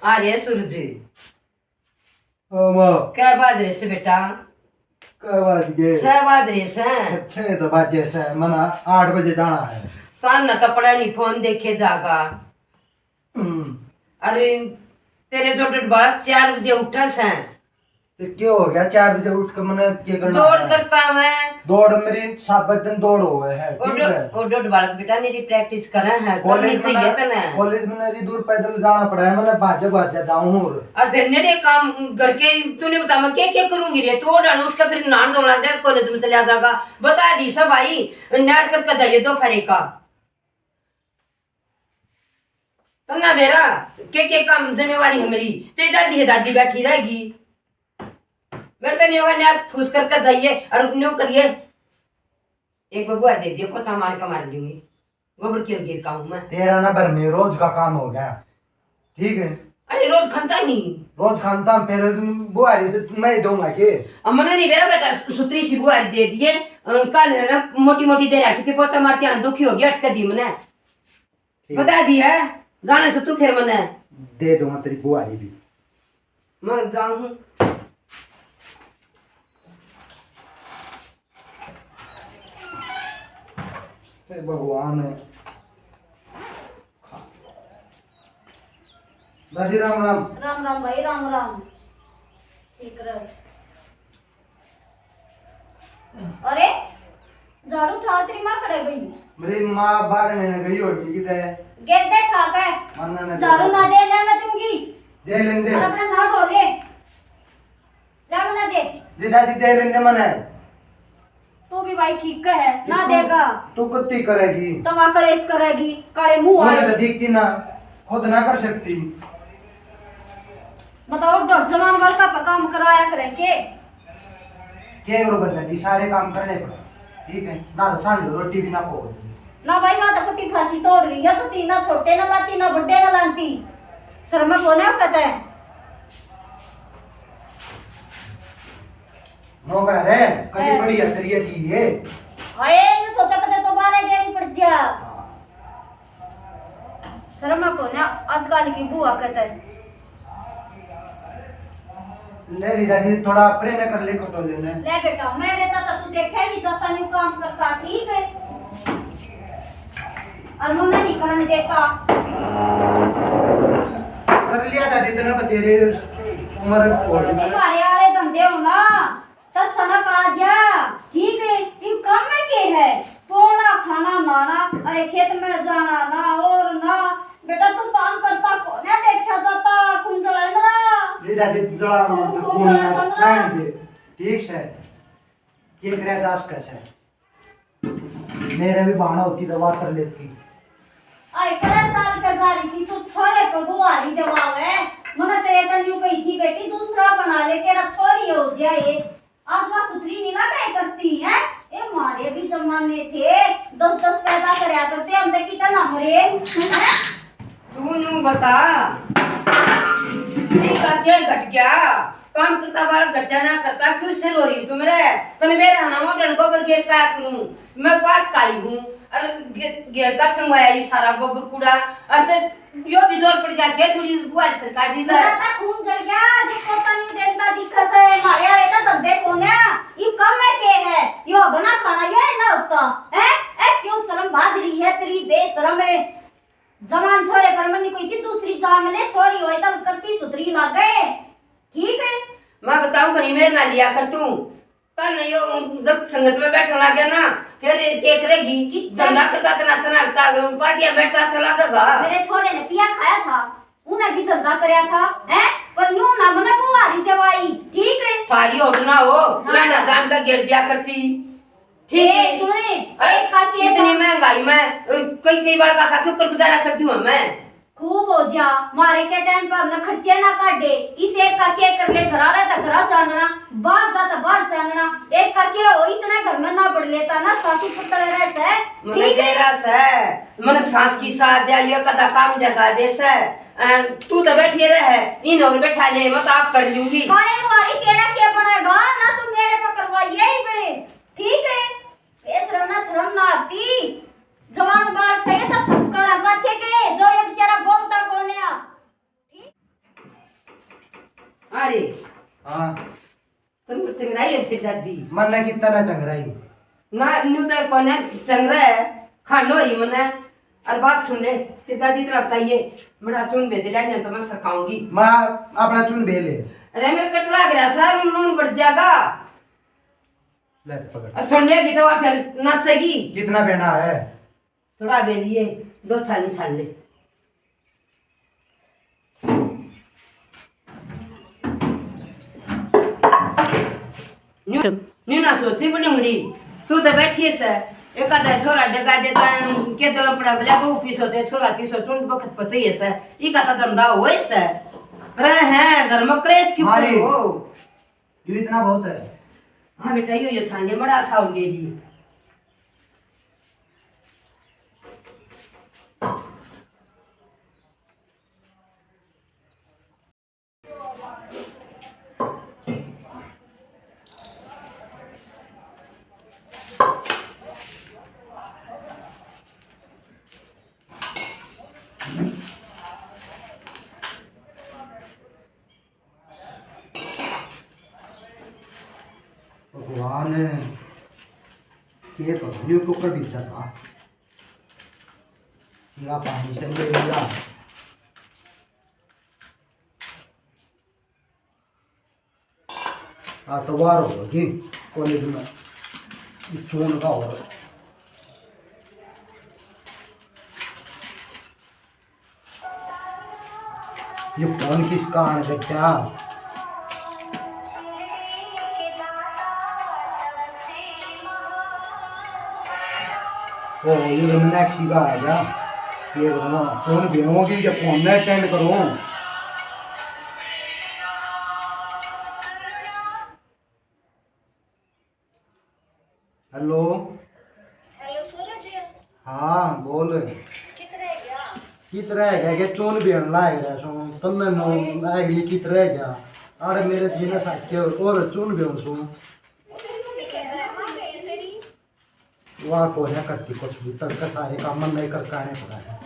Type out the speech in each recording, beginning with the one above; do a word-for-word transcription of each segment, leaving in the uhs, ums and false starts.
आ रे सूरज। ओ माँ। कै बाज रहे से बेटा? कै बाज गए? छह बाज रहे से। छह तो बाजे से, मना आठ बजे जाना है। शाम ना तो पड़ा नहीं, फोन देखे जागा। हम्म। अरे, तेरे जो बालक चार बजे उठा से। तो क्या हो गया, चार बजे उठ के मैंने क्या करना दौड़ है? कर काम है। दौड़ मेरी साबत दिन दौड़ हो गए है, और ठीक डो-, है? और डोड बालक बेटा मेरी प्रैक्टिस करे है, करनी कॉलेज में चाहिए ना, तने। कॉलेज में नहीं दूर पैदल जाना पड़ा है, मैंने भाजे भाजे जाऊं और। और फिर मेरे काम घर के तूने बता, मैं क्या क्या करूंगी रे? तू ओढ़ा उठ के फिर नहान धोना जाए, कॉलेज में चला जाएगा। बता दी सब भाई, नहर करके जाइए दोपहर का। तन्ना बेरा, के के काम जिम्मेवारी है मेरी? तेरी दादी है, दादी बैठी रहेगी। मेरे तो नहीं होगा, न्याय फूस करके जाइए और न्यू करिए। एक बार गुहार दे दिए, पोछा मार के मार लूंगी। गोबर की गिर का हूँ मैं। तेरा ना भर में रोज का काम हो गया, ठीक है? अरे, रोज खानता नहीं। रोज खानता, फिर गुहारी तो मैं ही दूंगा के? अब मैंने नहीं बेरा बेटा, सुथरी सी गुहारी दे दिए। अ, कल है ना, मोटी मोटी दे रखी थी, पोछा मारती आना दुखी हो गया, अटका दी मैंने। ठीक। बता दी है, गाने से तू फिर मने। दे दूंगा तेरी बुआरी भी। मर जाऊं। हे भगवान। दादी राम राम। राम राम भाई, राम राम। ठीक रह। अरे, झाड़ू उठा, तेरी माँ कड़े गई? मेरी माँ बाहर ने गई होगी किते। गेट दे ठा के। मन्ना ने झाड़ू दे। ना दे, ले मैं दूंगी। दे लेंदे। और अपना नहा धो ले। ले मन्ना दे। दे दादी, दे लेंदे मने। तू भी भाई ठीक है, ना तू, देगा। तू कत्ती करेगी? तवा कलेश करेगी, काले मुंह वाली। तो दिखती ना, खुद ना कर सकती। बताओ, डर जवान लड़का पे काम कराया करे के? के करो बंदा जी, सारे काम करने पड़े, ठीक है ना? तो सांझ को रोटी भी ना पको। ना भाई, वहां तो कुत्ती फांसी तोड़ रही है, कुत्ती ना छोटे ना लाती, ना बड्डे ना लाती। शर्म को ना कहता है। नौकर है, कभी हैं। बढ़िया तरिया की है। हाय, न्यू सोचा कदे दोबारा देनी पड़ जा। हाँ। शर्मा को ना आजकल की बुआ कहता है। ले री दादी, थोड़ा अपने ने कर ले कटोले ने। ले बेटा, मेरे तो तू देखे नहीं जाता, न्यू काम करता, ठीक है? और मम्मी नहीं करने देता। कर लिया दादी, इतना बतेरे उम्र हो चुकी है। तुम्हारे वाले धंधे हो ना, तो सनक आ जा, ठीक है? इब काम में के है? पोना, खाना, नहाना, अरे खेत में जाना ना और ना। बेटा तू काम करता कोन्या, देखा जाता, खून जला है मेरा। ले दादी, जला मत, खून खून जला है, समझा? रहने दे, ठीक से। ये करे जास कैसे? मेरे भी बहाना होती तो बात कर लेती। आई कड़ा चाल के जा रही थी, तू छोरे को बुहारी दबावे। मने तेरे तन यूं कही थी, "बेटी, दूसरा बना ले, तेरा छोरी हो जाए।" आज वह सुथरी नहीं ना क्या करती है? ए, मारे भी जमाने थे, दस दस पैदा करया करते, हम तो कितना ना मरे, हैं? तू नू बता, नहीं का क्या घट गया? काम करता वाला घटिया ना करता, क्यों सिर हो रही तू मेरे? तने मेरे हना मोटन गोबर गिर का करूं? मैं बात काई हूं। अरे घे-, घेर का संगवाया ये सारा गोबर कूड़ा। अरे ते यो भी जोर पड़ गया, के थोड़ी बुआरी सरकार जी का। मेरा तो खून जल गया, जो पोता नहीं देता दिखा से, मारे आए तो धंधे कोन्या। ये कम है के है? यो बना खाना यो है ना होता, हैं? ए, क्यों शर्म बाज रही है तेरी, बेशरम है। जवान छोरे पर मन्नी कोई थी दूसरी जाम ले, छोरी होए तब करती सुथरी लागे। ठीक है? मैं बताऊं कहीं मेरे ना लिया कर तू। तन यो गलत संगत में बैठने लग गया ना, फिर ये के करेगी? कि धंधा करता तना अच्छा ना लगता, पार्टियां बैठता अच्छा लगेगा। मेरे छोरे ने पिया खाया था, उन्हें भी धंधा करया था, हैं? पर न्यू ना मने बुहारी दवाई, ठीक है? थारी होट ना हो, हाँ। लाडा जान का घेर दिया करती। ठीक ए, है। सुने, अरे, एक का के इतनी था? महंगाई में, अ, कई, कई बार का, का क्यों कर गुजारा करती हूँ मैं? खूब हो जा, मारे के टाइम पर हमने खर्चे ना काटे। इस एक का के कर ले, घर आवे तो घर चांदना, बाहर जा तो बाहर चांदना। एक का के हो, इतने घर में ना पड़ लेता ना, सासू पुत्र रह से। मने ठीक है? बेरा से, मने सांस की साथ जा, ये कदा काम जगा दे से। अ, तू तो बैठी रह, इन और बैठा ले, मैं तो आप कर लूंगी। काले वाली तेरा क्या बनेगा, ना तू मेरे पे करवाइए ही पे। ठीक है? बेशरम ना, शर्म ना आती। जवान बालक सही तो संस्कार हम अच्छे के, जो ये बेचारा बोलता कोन्या। ठीक? हाँ। तुम तो चंगराई है तेरी दादी। मन्ने कितना ना चंगराई। ना, न्यू तो कोने चंगरा है, खानो रही मन्ने। और बात सुन ले, तेरी दादी तरफ बताइए, बड़ा चून भेज ले, नहीं तो मैं सरकाऊंगी। माँ, अपना चून भेज ले। अरे, मेरे कट लाग रहा सर, नून बढ़ जाएगा। ले, पकड़। और सुन लेगी तो आप फिर नाचेगी। कितना बेना है? थोड़ा बेलिए, दो छाली छाल ले। न्यू, न्यू ना सोचती बड़ी मुड़ी, तू तो बैठी से, एक आधा छोरा डगा देता है, के दरम पड़ा, बोले, "बहू पीसो ते, छोरा पीसो, चुंड बखत पते ही से, ई का तो धंधा होए से।" अरे हैं, घर में क्लेश क्यों मारी। करो? यो इतना बहुत है। हाँ बेटा, यो, यो छान ले, बड़ा सा और ले ली। भगवान, के तो न्यू कुकर भी चला। सीधा पानी से ले लिया। आ तो बाहर होगी कॉलेज में चून का हो। ये फोन किसका आने से क्या? ओ, ये तो मीनाक्षी का आ गया। ये तो ना, फोन भी होगी, ये फोन ना अटेंड करो। हेलो। हेलो सूरज। हाँ, बोल। कित रह गया? कित रह गया? के चून भी लाग रहा सो। तन्ने नो लाग रही, कित रह गया? अरे मेरे जी ने साथ के और चून भी सो। वो तेरी मम्मी कह रहा है, माँ कह तेरी। वाह, को है करती कुछ भी, तड़का सारे काम मन नहीं करके आने पड़ा है।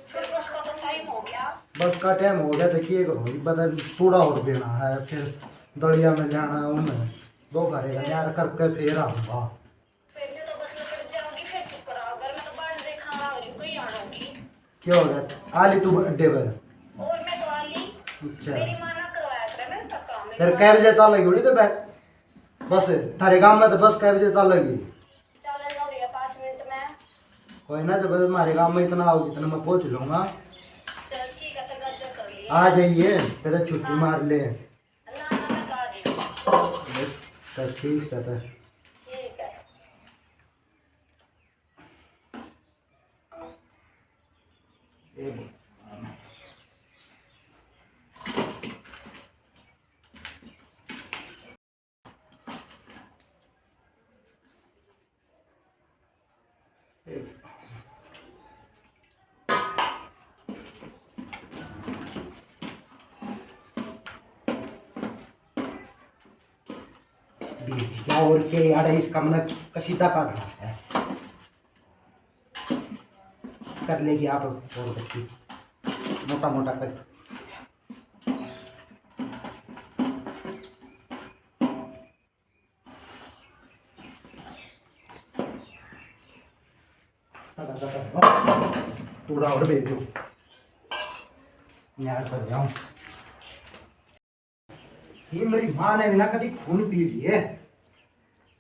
फिर बस का तो टाइम हो गया। बस का टाइम हो गया तो के करूँ, बता, थोड़ा और बेना है, फिर दलिया में जाना है, उन्हें दो घरे का यार करके फिर आऊंगा। फिर मैं तो बस लपट जाऊंगी, फिर क्यों कराओ? घर में तो बाट देखना लग रही हूँ, कहीं आ जाऊंगी। क्या हो गया? आ ली तू अड्डे पर? और मैं तो आ ली। अच्छा। मेरी माँ ना करवाया करे मेरे तक काम। फिर कै बजे चालेगी उड़ी तो बै-, बस थारे गांव में तो बस कै बजे चालेगी? चल रहा हूँ पाँच मिनट में। कोई ना, जब हमारे गांव में इतना आओगी, इतना मैं पहुंच लूंगा। चल ठीक है, तो गज्जर कर लिया। आ जाइए, फिर छुट्टी हाँ। मार ले। ना, ना, मैं तो आ गई। बस, तो ठीक से तो। ठीक है। ए, बीज क्या और के यार, इसका मन कसीदा का घड़ा है। कर लेगी आप और बच्ची मोटा मोटा कर। थोड़ा और भेज दो। यार कर जाऊं। ये मेरी माँ ने भी ना कभी खून पी लिए।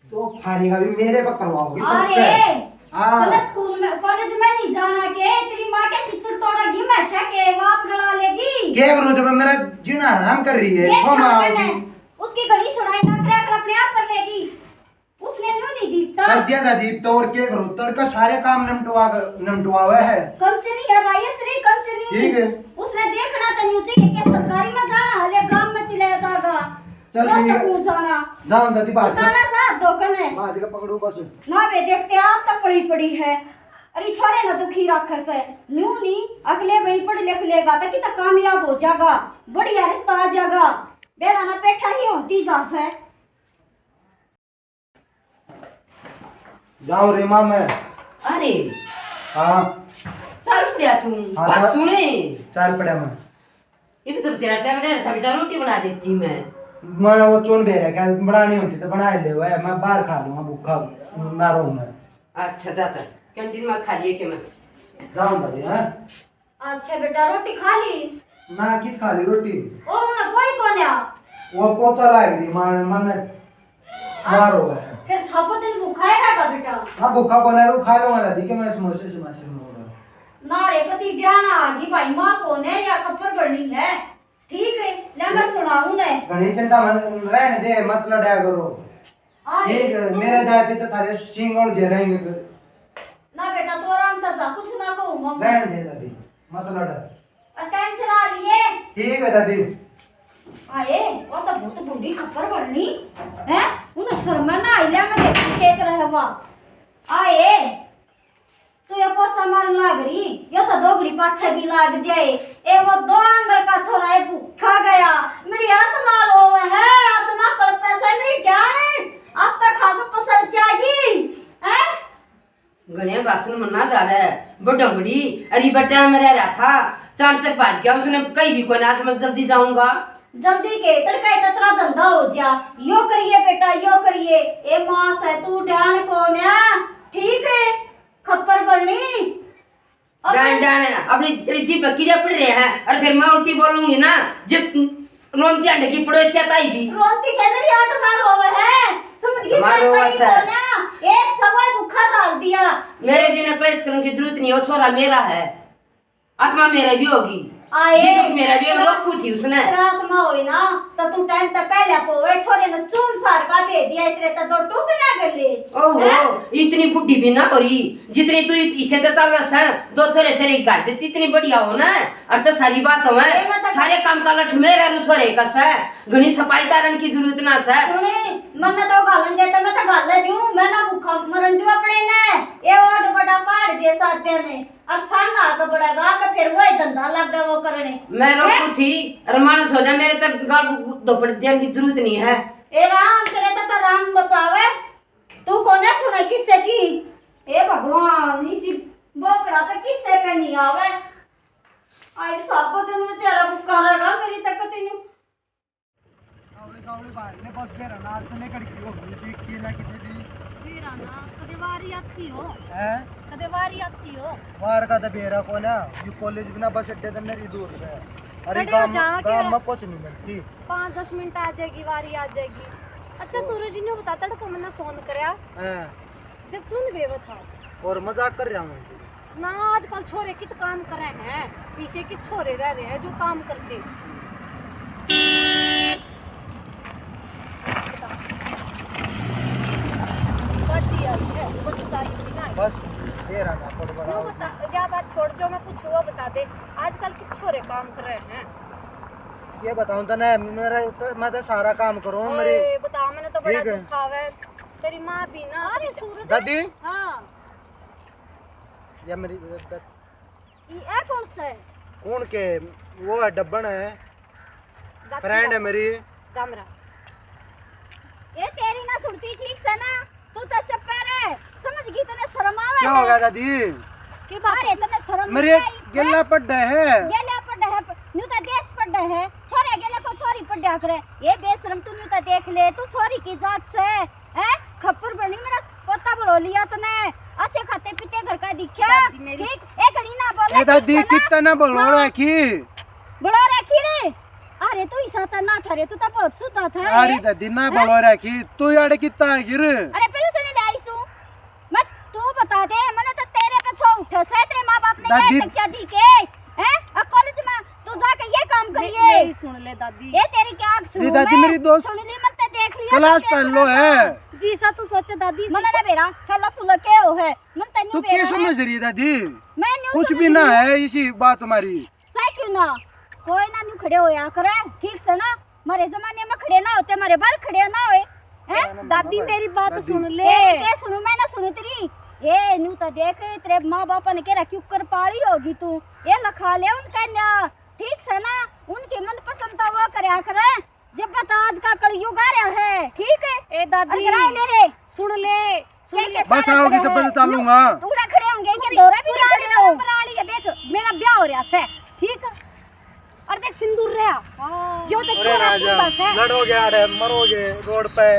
तो फारी का भी मेरे पर करवाओगे, अरे, पक्का। हाँ। कल स्कूल में, कॉलेज में नहीं जाना के? तेरी माँ के चिचड़ तोड़ेगी, मैं शा के बाप लड़ा लेगी। क्या करूँ जब मेरा जीना हराम कर रही है? ये छो माँ होगी। उसकी घड़ी सुनाई ना, क्रैकर अपने आप कर लेगी। उसने न्यू नहीं दीता। कर दिया था दीप तो, और क्या करूँ? तड़का सारे काम निमटवा, निमटवावे है। कंचनी है भाई, श्री कंचनी। ठीक है। उसने देखना तो न्यू चाहिए कि सरकारी में जाना है, ले गांव में चले जाएगा। चल ठीक है। तू जाना। जान दादी बात कर। बताना जा दो कने। बात का पकड़ो बस। ना बे, देखते आप तो पड़ी पड़ी है। अरे छोरे ना दुखी रखे से। न्यू नहीं, अगले वही पढ़ लिख लेगा तो कितना कामयाब हो जाएगा, बढ़िया रिश्ता आ जाएगा। बेरा ना पेठा ही होती जा से। जाओ रे माँ मैं। अरे। हाँ। चल पड़ा तू। हाँ, बात चल। सुने। चल पड़ा मैं। ये भी तो तेरा टाइम नहीं रहता बेटा, रोटी बना देती मैं। मैं वो चुन बे रखा, बनानी होती तो बना ले, मैं बाहर खा लूंगा, भूखा ना रहूं मैं। अच्छा, जाता कैंटीन में खा लिए कि मैं। जाऊं दादी, हाँ? अच्छा बेटा, रोटी खा ली? ना, किस खा ली रोटी? और उन्हें कोई कोन्या? वो पोचा लाग रही मार, मन मारो है। फिर सब दिन भूखा ही रहेगा बेटा? हाँ, भूखा कोन्या, रू खा लूंगा दादी, के मैं समोसे, समोसे में होगा। ना रे, कती ब्याना आ गई भाई, माँ कोन्या या खप्पर बनी है। ठीक है, ले मैं सुनाऊं ने। घणी चिंता मत, रहने दे, मत लड़ा करो। हाँ, ठीक है, तू मेरे जाए पे तो थारे सिंगल जे रहेंगे। ना बेटा, तू आराम तै जा, कुछ ना कहूँ मैं। रहने दे दादी, मत लड़। और टाइम से आ लिए। ठीक है दादी। आए, वो तो बहुत बूढ़ी खप्पर बननी है। उन्हें शर्मा ना आई, ले मैं देखूं के कर है वा। आए, तू ये पोचा मारन लाग रही, यो तो दोगड़ी पाछे भी लाग जाए। ए वो दो नंबर का छोरा है, भूखा गया। मेरी आत्मा रोवे है, आत्मा कलपे से मेरी जान। आप पे खा के पसर जागी, हैं? घणे भाषण मन्ना जा रहा है, बड़ोंगड़ी, अरे बटा में रह रहा था, चाणचक भाज गया, उसने कहीं भी कोई ना, आज मैं जल्दी जाऊंगा। जल्दी के, तड़का ही ततरा धंधा हो जा, यो करिए बेटा, यो करिए। ए माँ से तू डान कोन्या, ठीक है, खप्पर बनी। अब डान, डान, अपनी तेरी जीभ पकी जा पड़ रहे हैं, और फिर मैं उल्टी बोलूंगी ना, जब रोंती अंडे की पड़ोसिया ताई भी। रोंती के मेरी आत्मा रोवे है, समझ गई? मारो कोई वैसा। कोन्या, एक सवाई भूखा डाल दिया। मेरे जी ने क्लेश करने की जरूरत नहीं, वो छोरा मेरा है। आत्मा मेरे भी होगी। आए। ये दुख मेरा भी, मैं रोकू थी उसने। तेरा आत्मा होए ना, तो तू टाइम तक पहले पोवे, छोरे ने चून सार का भेज दिया, इतने तो दो टूक ना कर ले। ओहो, हैं? इतनी बुढ़ी भी ना हो रही, जितनी तू इत-, इसे तो चल रहा है, दो छोरे छोरे की गाड़ देती, इतनी बढ़िया हो ना, और तो सारी बात हो, ये मैं तो सारे काम का लठ मेरा रू छोरे का से, घणी सफाई दारन की जरूरत ना से। सुने, मन्ने तो गालन देता, मैं तो गाल दूं, मैं ना भूखा मरण दूं अपने ने, ये ओड बड़ा पहाड़ जैसा अध्ययन है। और सामने आके पड़ेगा कि फिर वही धंधा लग गया वो करने। मैं हैं? रोकू थी, और मानस हो जा, मेरे तक गाल धोपड़ देने की जरूरत नहीं है। ए राम, तेरे तो, तो राम बचावे, तू कोने सुने किससे की? ए भगवान, इसी बोकड़ा तो किससे का नहीं आवे। आई साबो दिन बेचारा भूखा रहेगा, मेरी तक तीनों। कावली, कावली बाहर ले, बस बेरा ना, आज तो नहीं कड़की हो गई, देख के ना कितने भी। बेरा ना, कदे वारी आती हो? हैं? कदे वारी आती हो? वार का तो बेरा को ना, यू कॉलेज भी ना बस अड्डे तक नहीं दूर से। अरे खड़े हो गांव, जाओ, गांव के में कुछ नहीं मिलती। पाँच दस मिनट आ जाएगी, वारी आ जाएगी। अच्छा तो सूरज, इन्हें बता, तड़को मैंने फोन करया। हैं? जब चुन बेवत था। और मजाक कर रहा हूँ। ना, आजकल छोरे कित काम करे हैं, पीछे कित छोरे रह रहे हैं जो काम करते। गाड़ी आई है, बस उतारी थी ना। बस तेरा ना पड़ बड़ा यूं हो। बता, या बात छोड़, जो मैं पूछूं वो बता दे, आजकल कित छोरे काम कर रहे हैं? ये बताऊं तने, मेरा तो, मैं तो सारा काम करूं, ओए, मेरी बता, मैंने तो बड़ा ठीक है। दुख आवे। तेरी माँ भी ना, अरे सूरज। दादी। हाँ। या मेरी द-, द-, ये है कौन सा है? कौन के? वो है, डब्बन है, दादी फ्रेंड है मेरी। गामरा। ये तेरी ना सुनती ठीक से ना, तू तो चुप रह, समझ गई? तने शर्म आवे क्या हो है? गया दादी? की बात अरे, है? तने शर्म मेरे नहीं आई? गेला पड्डा है। गेला पड्डा है, प-, न्यू तो देश पड्डा है, छोरे गेले को छोरी पड्डा करे। ये बेशरम, तू न्यू तो देख ले, तू छोरी की जात से, हैं? खप्पर बनी मेरा पोता बड़ो लिया तने, अच्छे खाते पीते घर का दिखा। दादी मेरी ठीक, एक घड़ी ना बोले, ए दादी, ठीक से ना? कितना ना बोलो हाँ। रखी। बड़ो रखी रे। अरे तू इसा था ना था रे, तू तो बहुत सुधा था रे। अरे दादी ना हैं? बड़ो रखी, तू यार कितना गिर। अरे पहले सुन ले आई सू। मत तू बता दे, मैंने तो तेरे पे छो उठा से, तेरे माँ बाप ने दादी क्या शिक्षा दी के? हैं? और कॉलेज में तू जाके ये काम करिए। मेरी सुन ले दादी। ये तेरी क्या सुनूं रे दादी, मैं? मेरी दोस्त सुन ली, मन तो देख लिया क्लास तो फेलो है। जी सा तू सोचे दादी, मने ना बेरा, फैला फूला के हो है, मन तन्नू तू बेरा के है। समझ रही है दादी? मैं न्यू कुछ भी ना है इसी बात हमारी। सही क्यों ना? कोई ना न्यू खड़े होया करे, ठीक से ना? मारे जमाने में खड़े ना होते, मारे बाल खड़े ना होए। हैं? दादी, मेरी बात दादी। सुन ले। तेरी के सुनू, मैं ना सुनू तेरी। ए, न्यू तो देख, तेरे माँ बापा ने कह रहा, क्यों कर पाली होगी तू? ये लखा ले उनका न्या, ठीक से ना? उनके मनपसंद तो वो करया करे। जब बता आज का कलयुग आ रहा है, ठीक है? ए दादी, और कराए ले रे। सुन ले, सुन के ले। बस आओगी तब तो चालूंगा। उड़ा खड़े होंगे, ये पूरी, दौरा भी पूरी खड़े हो। बराली है, देख, मेरा ब्याह हो रहा है, ठीक? देख सिंदूर रहा। हाँ। यो तो अरे छोरा राजा, सुंदर से। लड़ोगे आड़े, मरोगे रोड पे।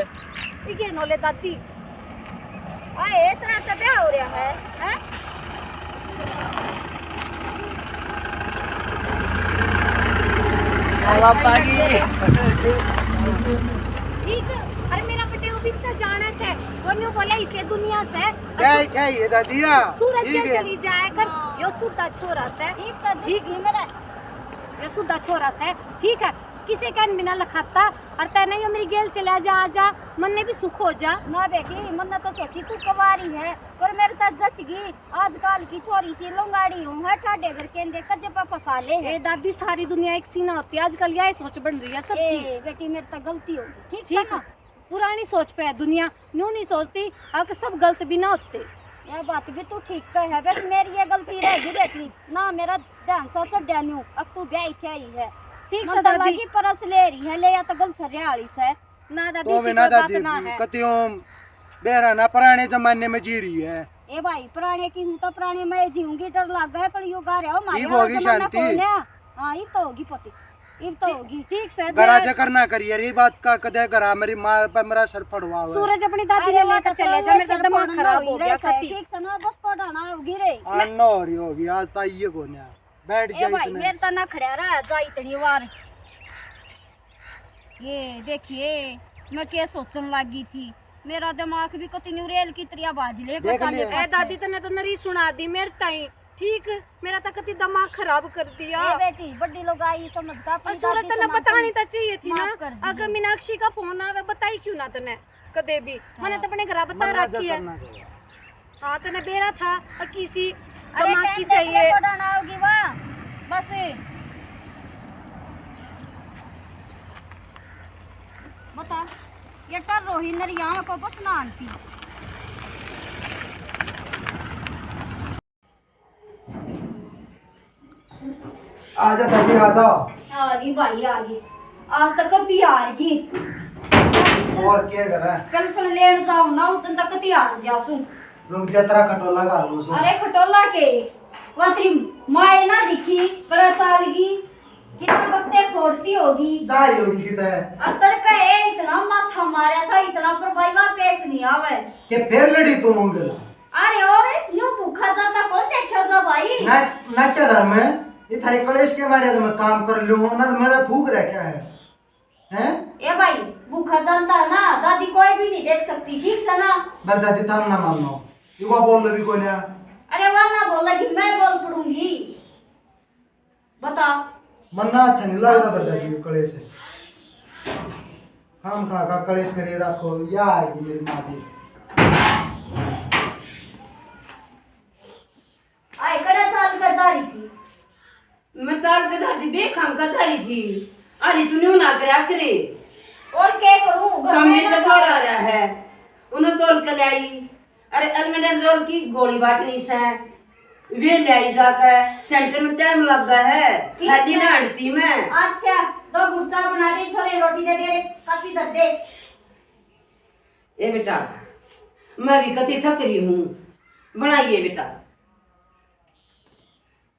इगे नोले दादी। आए, इतना तो ब्याह हो रहा है, हैं? बाबा जी। ठीक, अरे मेरा पटेल ऑफिस से जाना से, वो न्यू बोले इसे दुनिया से। बैठ है ये दादिया। सूरज ठीक के है। चली जाया कर, यो सुद्धा छोरा से। ठीक तो ठीक। ठीक ही मेरा। यो सुद्धा छोरा से, ठीक है, किसे कहन बिना लखाता, और तैने यो मेरी गेल चला जा, आ जा, मन ने भी सुख हो जा। ना बेटी, मन ने तो सोची तू कवारी है, पर मेरे तो जच गई। आजकल की छोरी सी लंगाड़ी हूँ है, ठाडे घर के अंदर कजे पे फंसा ले है। ए दादी, सारी दुनिया एक सी ना होती, आजकल यही सोच बन रही है सबकी। ए बेटी, मेरे तो गलती हो गई, ठीक है ठीक ना? है। पुरानी सोच पे है दुनिया, न्यू नहीं सोचती, अक सब गलत भी ना होते। यह बात भी तू ठीक कह है, बस मेरी ये गलती रह गई बेटी, ना मेरा ध्यान सा चढ़ा न्यू, अब तू ब्याह थे आई है। ठीक मन से तो दादी। लगी परस ले रही है, ले या तो गल सरिया वाली से। ना दादी, तो इसी वे ना कोई बात दादी, ना है। कतियों बेरा ना पुराने जमाने में जी रही है। ए भाई, पुराने की हूँ तो पुराने मैं जीऊंगी, डर लग गया, कलयुग आ रहा हो, मारे इब वाला होगी जमाना शांति। कौन है? हाँ, इब तो होगी पोती, इब तो ठीक, होगी। ठीक से घरा दे। जकर ना करिए रे बात का, कदे घरा मेरी माँ पे मेरा सर फड़वा हुआ है। सूरज अपनी दादी अरे ने वो लेकर तो चले जा, मेरा सर दिमाग फड़ना खराब हो हो गया, रहा है, सती। ठीक से ना, बस पढ़ाना होगी रे। आना हो रही होगी, आज तो ये कोन्या। बैठ ए जा भाई, इतने। मेरे तो ना खड़ा रहा जा इतनी बार। ये देखिए, मैं क्या सोचन लागी थी, मेरा दिमाग भी कति न्यू रेल की तरिया बाज ले को देख चाले लिया। ए पाछे। दादी, तने तो नरी सुना दी मेरे ताई, ठीक, मेरा तो कति दिमाग खराब कर दिया। ए बेटी, बड़ी लोग आई समझ का, अपनी और सूरत दादी तने से माफी बतानी तो चाहिए थी ना, माफ कर दी। अगर मीनाक्षी का फोन आवे, बताई क्यों ना तने कदे भी? हाँ। मैंने तो अपने घर बता मन्ना रखी है। जब करना चाहिए। हाँ, तने बेरा था, अ, किसी अरे दिमाग की सही है। पढ़ाना होगी वाह, बस। बता, ये टर रोही नरिया को बस ना आंटी। आजा दादी, आजा। आ गई भाई, आ गई। आज तक कती हार गई। और क्या करा? पेंशन लेने जाऊं ना, उस दिन तक कती हार जासू। रुक जा, तेरा खटोला घाल लूं सू। अरे खटोला के? वा तेरी माए ना दिखी, बड़ा चाल गई। कितना बत्ते फोड़ती होगी। जा ही होगी किते। और तड़का ए इतना माथा मारा था, इतना पर भाई वापस नहीं आवे। के फिर लड़ी तू उंगला? अरे और न्यू भूखा जाता कौन देखा जा भाई? नाट-, नाट्य धर्म है। ये थारे कलेश के मारे तो मैं काम कर लूं, ना तो मेरा फूक रह क्या है? हैं? ए भाई, भूखा जानता है ना, दादी कोई भी नहीं देख सकती, ठीक से ना? पर दादी, थाम ना मानो, युवा बोल भी कोई ना। अरे वाह ना बोलेगी, मैं बोल पड़ूंगी। बता। मन्ना अच्छा नहीं लगता पर दादी को कलेश है। हम खा खा कलेश करे रखो, या आएगी मेरी माँ भी। आए, कड़ा चाल कर जा रही थी। मैं चाल के जाती, बेखाम का थारी थी। अरे तूने ना करया करे। और क्या करूं? घर में स्वामी ना का छोरा रहा है, उन्हें तोल के ले आई। अरे अलमेडन रोल की गोली बाटनी से, वे ले आई जाके। सेंटर में टाइम लग गया है, ठीक थैली से। ना हटती मैं। अच्छा, दो गुड़चा बना दे, छोरे रोटी दे दे, काफी दर दे। ए बेटा, मैं भी कति थक रही हूँ, बनाइए बेटा।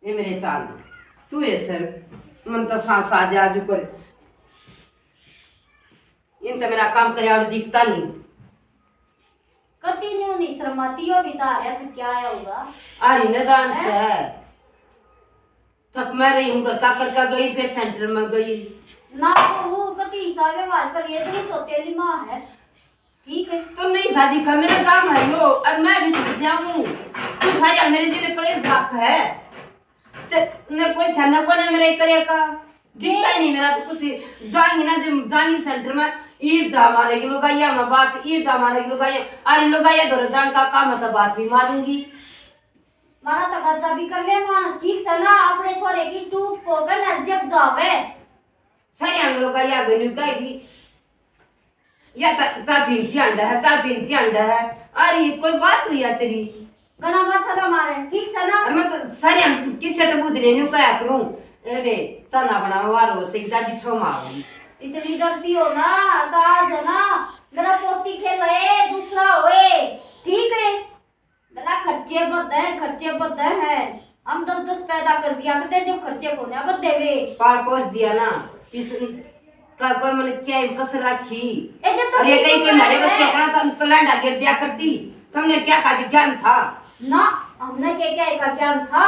ये मेरे चाल, तू ये सर, मन तो सांस आ जा, जो कर। इन तो मेरा काम करे और दिखता नहीं। कति न्यू नहीं शर्माती हो, भी तो आ रहा, फिर क्या आया होगा? आ रही ना दान से। थक मैं रही हूँ, घर का करके गई, फिर सेंटर में गई। ना तो वो कति हिसाब व्यवहार करिए, तुम सोतेली माँ है। ठीक है। तू नहीं शादी का, मेरा काम है यो, अब मैं भी छूट जाऊं। तू सारी मेरे जिले कलेश रख है। ते ने कोई सन्ना को ने मेरे करे का। दिखता ही नहीं मेरा तो कुछ। जाएंगे ना जब जाएंगे सेंटर में, ईब जा मारेगी लुगाइया में बात, ईब जा मारेगी लुगाइया। अरे लुगाइया धोरे जान का काम है तो बात भी मारूंगी। मारा तो खर्चा भी कर ले मानस, ठीक से ना, अपने छोरे की टूक पोके नरजप जावे। सारी हम लोग का या गन्यू कहेगी, या ता-, चा पीन की अंडा है, चा पीन की अंडा है। अरे, कोई बात हुई है तेरी? घणा माथा ना मारे, ठीक से ना? अरे, मैं तो सारी हम किसे तो बुझ लेनी, कहा करूं। अरे, चना बनाओ, वार हो से, दादी छो मार। इतनी डरती हो ना, तो आज है ना, मेरा पोती खेला है, दूसरा होए, ठीक है? भला खर्चे बद हैं, खर्चे बद हैं। हम दस दस पै-, कर दिया करते, जब खर्चे कोने अब देवे। पाल पोस दिया ना, इस का कोई मन क्या ही कसर रखी। ए, जब तो और ये ठीक कहीं कोई मारे बस है। क्या करा, तो लंडा गिर दिया करती। तुमने क्या का ज्ञान था? ना, हमने क्या क्या का ज्ञान था?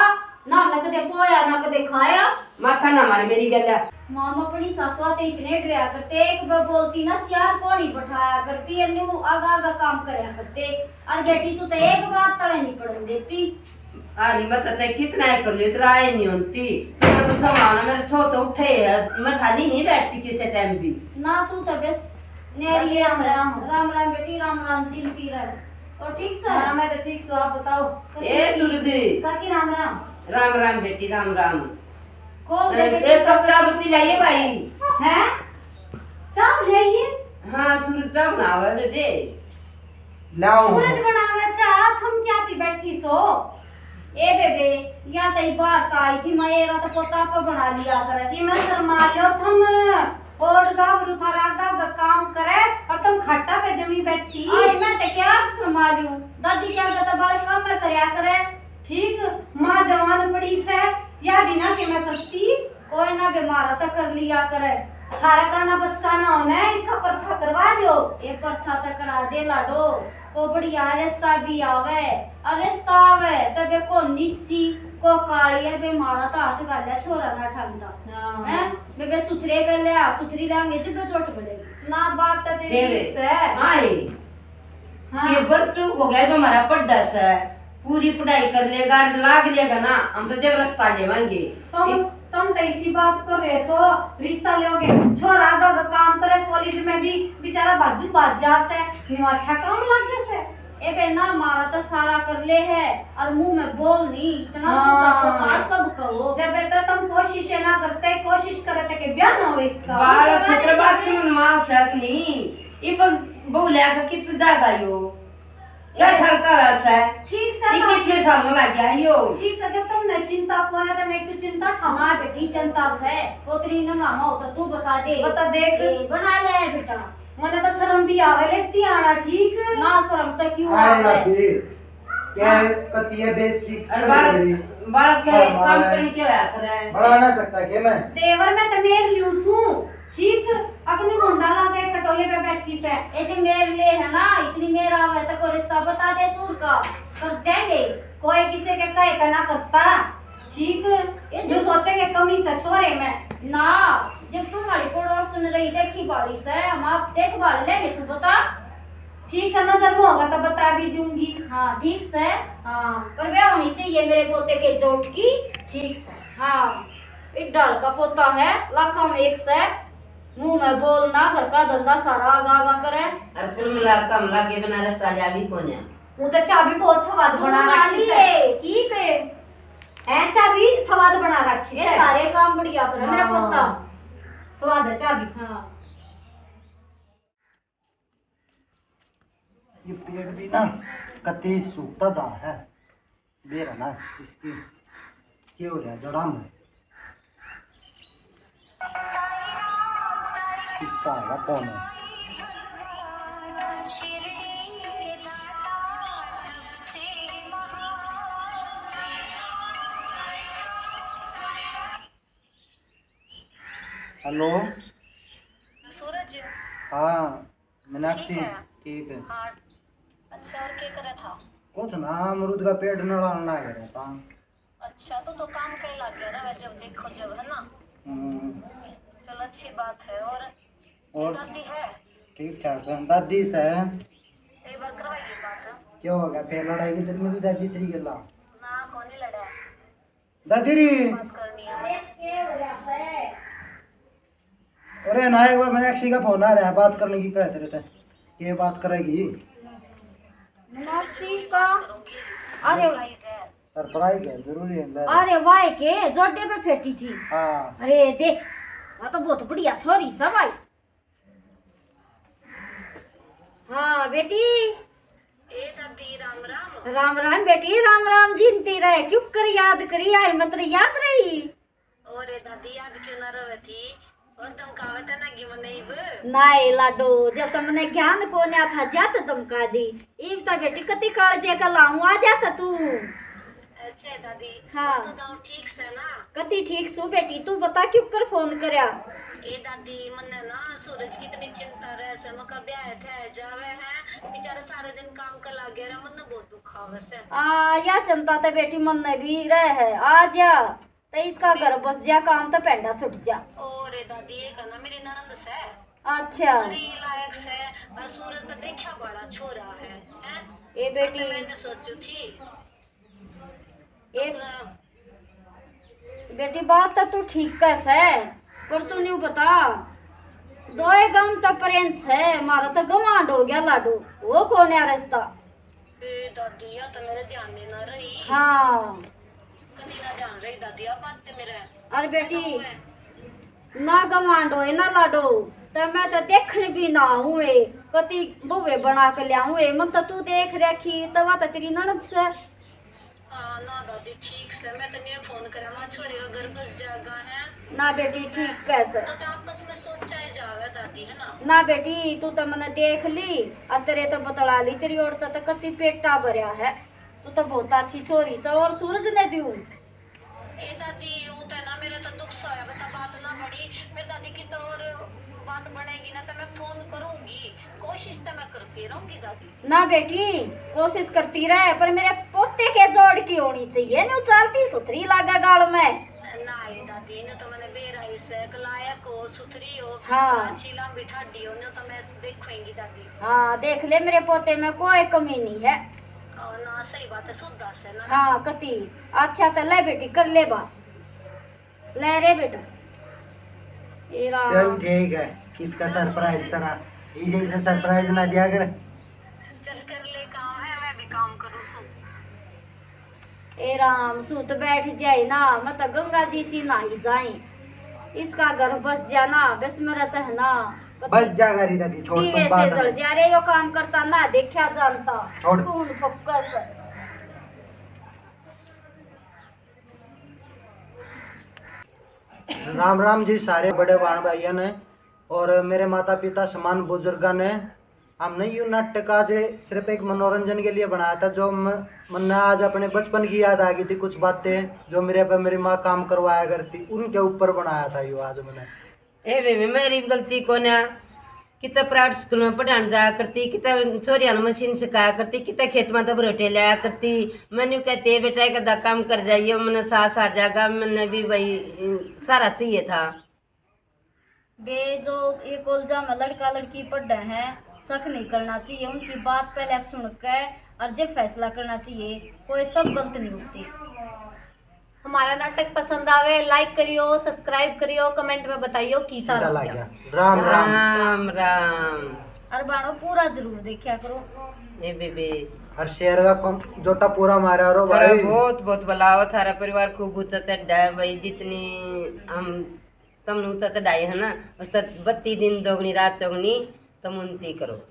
ना हमने कदे पोया, ना कदे खाया। माथा ना मारे मेरी गल। माम अपनी सासू ते इतने डरया करते, एक बार बोलती ना, चार कोनी बैठाया करती, अन्नू आगा आगा काम करया करते। और बेटी तू तो एक बात तले नहीं पड़न देती। अरे, मैं तो चाहे कितना ही कर लियो, इतना आए नहीं होती। तो मेरे को छो माना, मेरे छो तो उठे है, मैं खाली नहीं बैठती किसी टाइम भी। ना, तू तो बस नेरी है। राम राम। राम राम बेटी, राम राम, जिंदगी रह। और ठीक से? हाँ, मैं तो ठीक सू, आप बताओ। ए, सूरज। काकी, राम राम। राम राम बेटी, राम राम। खोल दे अरे, बेटी, एक कप चाय पत्ती लाइए भाई। हैं? चाय ले आइए। हाँ, सूरज चाय बनावे बेटे। लाओ। सूरज बनावे चाय, थम क्या थी बैठी सो? ए बेबे, या तई बाहर का आई थी, मैं एरा तो पोता पे बना लिया करे। कि मैं शर्मा लियो थम, ओड़ गाभरू थारा आगा आगा काम करे और तुम खाटा पे जमी बैठी। आई मैं तो क्या शर्मा लियो, दादी क्या कहता बारिश काम में करया करे। ठीक, माँ जवान पड़ी से, या भी ना के मैं करती। कोई ना, बीमारा तो कर लिया करे। थारा करना बस का ना होना है, इसका परथा करवा दो। ये परथा तो करा दे लाडो, को बढ़िया रिश्ता भी आवे, और रिश्ता आवे तो बे को नीची, को काली, और बे मारा तो हाथ गाले छोरा ना ठांदा। हाँ। हैं? बे, बे सुथरे कर ले, सुथरी लांगे जब बे चोट पड़ेगी। ना, बात तो तेरी फिर ठीक से। हाँ, ये हाँ। ये बस चूक हो गया जो हमारा पढ़ा से, पूरी पढ़ाई कर लेगा, लाग लेगा ना, हम तो जब रिश्ता लेवांगे। तुम, ये तुम तो इसी बात कर रहे सो, रिश्ता लोगे, छोरा आगा का काम करे, कॉलेज में भी बेचारा बाजू बाज जा से, न्यू अच्छा काम लागे से। ए बे ना, मारा तो सारा कर ले है, और मुंह में बोल नहीं, इतना हाँ। छोटा छोटा सब कहो। जब बेटा तुम कोशिश ना करते, कोशिश करे थे कि ब्याह ना हो इसका। बालक छत्र बात सुन मां सक नहीं, इब बहु लेकर कित जागा यो। क्या सरकार है? ठीक से ये ना। किसमें सामने लग गया है यो? ठीक से, जब तुमने चिंता को ना, तो मैं क्यों चिंता ठाऊं? हाँ बेटी, चिंता से। कोतरी न मामा हो तो तू बता दे। बता देख। ए, बना ले बेटा। मने तो शर्म भी आवे लेती आना, ठीक? ना शर्म तो क्यों अरे आवे? भाभी, क्या हाँ। कती है बेइज्जती अरे कर बालक, रही? बालक के शर्म काम आवे। करने के होया करे? बना ना सकता के मैं? देवर मैं तो मेर लियू सूं, ठीक? अपनी घुंडा ला के खटोले पे बैठी से। ए जे मेर ले है ना, इतनी मेर आवे तो को रिश्ता बता दे सूर का, कर देंगे। कोई किसी के कहे तो ना करता। ठीक, ये जो जो सोचेंगे कमी से छोरे में। ना, जब तू हमारी पड़ोस सुन रही, देखी भाली से, हम आप देख भाल लेंगे, तू बता। ठीक से नजर में होगा तो बता भी दूंगी। हाँ, ठीक से। हाँ। पर वे होनी चाहिए मेरे पोते के जोट की। ठीक से। हाँ, एक डाल का पोता है, लाखा में एक से, मुंह में बोलना, घर का धंधा सारा आगा आगा करे। और कुल मिला के हम लागे बना रास्ता जा भी कोन्या। वो तो चाबी बहुत स्वाद तू बना बना रखी ली से। है, ठीक है। है, चाबी स्वाद बना रखी ये से। सारे काम बढ़िया करे मेरा हाँ। पोता। स्वाद है चाबी। हाँ। ये पेड़ भी ना कति सूखता जा है। बेरा ना इसकी के हो रहा जड़ा में। इसका आएगा कौन है? हेलो। सूरज। हाँ, मीनाक्षी, ठीक है। ठीक है। हाँ। अच्छा, और क्या करे था? कुछ ना, अमरूद का पेड़ नड़ाना है था। अच्छा, तो, तो काम कहीं लग गया ना, जब देखो जब, है ना? हम्म। चलो, अच्छी बात है। और और? दादी है? ठीक ठाक है, दादी से है। एक बार करवाइए बात। क्या हो गया? फिर लड़ाई की तेरी मेरी दादी तेरी गला? ना, कौन ही लड़ा है? दादी री। बात करनी है। अरे ना, एक बार मीनाक्षी का फोन आ रहा है, बात करने की कहे तेरे ते। ये बात करेगी? मीनाक्षी का? अरे। सरप्राइज है, जरूरी है, ले। अरे वाह, के जोडे पे फेटी थी। हाँ। अरे देख, वो तो बहुत बढ़िया छोरी सा भाई। हाँ बेटी। ए दादी, राम राम। राम राम बेटी, राम राम। जिंती रहे, क्यों कर याद करी, आए मत रे, याद रही। अरे दादी, याद क्यों ना रहे थी? और धमकावे तना गी मने इब? नाए लाडो, जब तो मने ज्ञान कोन्या था, जा तो धमका दी। इब तो बेटी कति कालजे का लाऊं, आ जा तो तू। अच्छा, से दादी, हाँ। तू दाऊ ठीक से ना? कति ठीक सु बेटी, तू बता क्यों कर फोन करया? ए दादी, मन्ने ना सूरज की इतनी चिंता रहे से, मका ब्याह ठहर जावे है, बेचारा सारे दिन काम कर लागे रहे, मन्ने बहुत दुख आवे से। आ, या चिंता तो बेटी मन्ने भी रहे है, आ जा, तो इसका घर बस जा, काम तो पेंडा छुट जा। और ए दादी, ये कहना मेरी ननद से। अच्छा। बड़ी लायक से, और सूरज तो देखा बड़ा छोरा है, हैं? ए बेटी। मैंने सोचू थी। ए बेटी, बात तो तू ठीक कह सै, पर तू न्यू बता, दोए गांव तो प्रेम सै, मारा तो गवांड हो गया लाडो, वो कौन है रिश्ता? ए दादी, या तो मेरे ध्यान में ना रही। हाँ। कदी ना ध्यान रही दादी, आ बात ते मेरे। अरे बेटी, ना गवांड होए ना लाडो, तो मैं तो देखण भी ना आऊँ ए, कति बहुए बना के ल्याऊँ ए, मन तो तू देख रखी, तवा तो तेरी ननद से। हाँ, ना दादी, ठीक से, मैं तो नहीं फोन करा, मां छोरे का घर बस जागा है। ना बेटी, ठीक कैसे? तो, तो आपस में सोचा ही जावे दादी, है ना? ना बेटी, तू तो मने देख ली, और तेरे तो बतला ली, तेरी औरत तो कति पेटा भरया है, तू तो बहुत अच्छी छोरी से, और सूरज ने दियो। ए दादी, ऊ तो ना मेरा तो दुख सा होया, बता बात ना बनी। मेरी दादी की तो और बात बनेगी ना, तो मैं फोन करूंगी, कोशिश तो मैं करती रहूंगी दादी। ना बेटी, कोशिश करती रह, पर मेरे पोते के जोड़ की होनी चाहिए, न्यू चलती सुथरी लागे गाल में। ना रे दादी, न्यू तो मैंने बेरा ही से, एक लायक हो, सुथरी हो, हाँ। अच्छी लांबी ठाडी हो, न्यू तो मैं देखूंगी दादी। हाँ, देख ले, मेरे पोते में कोई कमी नहीं है। और ना, सही बात है, सुधा से ना। हाँ, कति। अच्छा, तो ले बेटी, कर ले बात। ले रे बेटा। ए राम। चल ठीक है, कित का सरप्राइज तेरा, इसे इसे सरप्राइज ना दिया कर। चल कर ले काम है, मैं भी काम करूँ सू। ए राम, सूत बैठ जाए ना, मैं तो गंगा जी सी नहाई जाए। इसका घर बस जा ना, बस मेरा तो है ना। बस जा रे दादी, छोड़, दीवे से जल जा रे, यो काम करता ना देखा जानता। छोड़। कौन फोकस। राम राम जी सारे बड़े भाण भाइयों ने और मेरे माता पिता समान बुजुर्गा ने। हमने यू नाटक आज सिर्फ एक मनोरंजन के लिए बनाया था, जो म-, मन्ने आज अपने बचपन की याद आ गई थी, कुछ बातें जो मेरे पे मेरी माँ काम करवाया करती, उनके ऊपर बनाया था यू आज मैंने। ए बेबे, मेरी भी गलती कोन्या। कितना प्राइवेट स्कूल में पढ़ाने जाया करती, कितना छोरियां ने मशीन सिखाया करती, कितना खेत में तो बरोटे लाया करती। मैंने कहते, "बेटा, एक आधा काम कर जाइए, मैंने सास आ जाएगा।" मैंने भी भाई, सारा चाहिए था। बे, जो ये कॉलेजा में लड़का लड़की पढ़े हैं, शक नहीं करना चाहिए, उनकी बात पहले सुन के और जे फैसला करना चाहिए, कोई सब गलत नहीं होती। हमारा नाटक पसंद आवे, लाइक करियो, सब्सक्राइब करियो, कमेंट में बताइयो कैसा कैसा लग लग गया। गया। राम राम। राम राम। और बाणो पूरा जरूर देखा करो। ए बेबे। और शेयर का कम-, जोटा पूरा मारा रो थारा भाई। बहुत बहुत भला हो, थारा परिवार खूब ऊंचा चढ़ा है भाई, जितनी हम तमने ऊंचा चढ़ाए है ना, उस तक बत्ती दिन दोगुनी रात चौगुनी तम उन्नति करो।